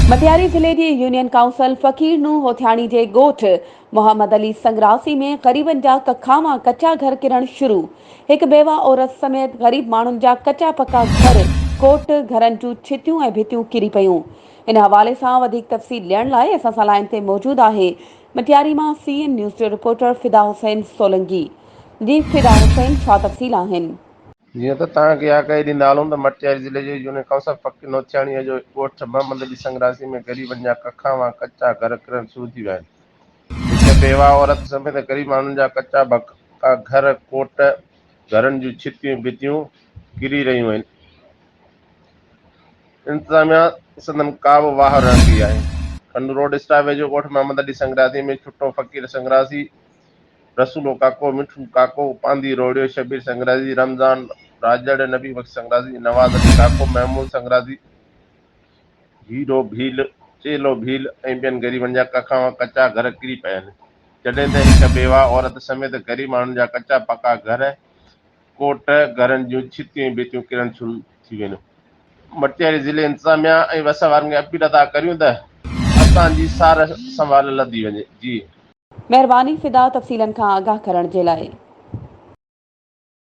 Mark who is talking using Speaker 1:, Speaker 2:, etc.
Speaker 1: مٽياري ضلعي جي union council فقير نوح هوٿياڻي جي ڳوٺ محمد علي سنگراسي ۾ غريبن جا ڪکاوان ڪچا گهر ڪرڻ شروع، هڪ بيوه عورت سميت غريب ماڻهن جا ڪچا پڪا گهر، ڪوٽ، گهرن جون ڇتيون ۽ ڀتيون ڪري پيون. ان حوالي سان وڌيڪ تفصيل ڏيڻ لاء اسان سان لائين تي موجود آهي مٽياري مان سي اين نيوز جو رپورٽر فدا حسين سولنگي. جي فدا حسين ڇا تفصيل آهن؟
Speaker 2: جيئن ته توهان کي آگاهي ڏيندا هلون ته مٽياري ضلعي جي يونين ڪائونسل فقير نوٿياڻيء جو ڳوٺ محمد علي سنگراسي ۾ غريبن جا ڪکاوان ڪچا گهر ڪرڻ شروع ٿي ويا آهن. هڪ بيواهه عورت سميت غريب ماڻهن جا ڪچا ڀڪا گهر، ڪوٽ، گهرن جون ڇتيون ڀتيون ڪري رهيون آهن. انتظاميا سندن ڪا به واهر نه ڪئي آهي. کنڊ روڊ اسٽاپ ويجهو ڳوٺ محمد علي سنگراسي ۾ ڇٽو فقير سنگراسي، رسولو ڪاڪو، مٺو ڪاڪو، پانڌي روهڙيو، شبير سنگرازي، رمضان راڄڙ، نبي بخش سنگرازي، نواز علي ڪاڪو، محمود سنگرازي، هيرو ڀيل، چيلو ڀيل ۽ ٻين غريبن جا ڪکاوان ڪچا گهر ڪري پيا آهن، جڏهن ته هڪ بيواهه عورت سميت غريب ماڻهن جا ڪچا پڪا گهر، ڪوٽ، گهرن جون ڇتيون ۽ ڀتيون ڪرڻ شروع ٿي ويون. مٽياري ضلعي انتظاميا ۽ وس وارن کي اپيل ٿا ڪريون ته اسان جي سار سنڀال لڌي وڃي. جي.
Speaker 1: مهرباني فدا تفصيلن کان آگاهه ڪرڻ جي لاء.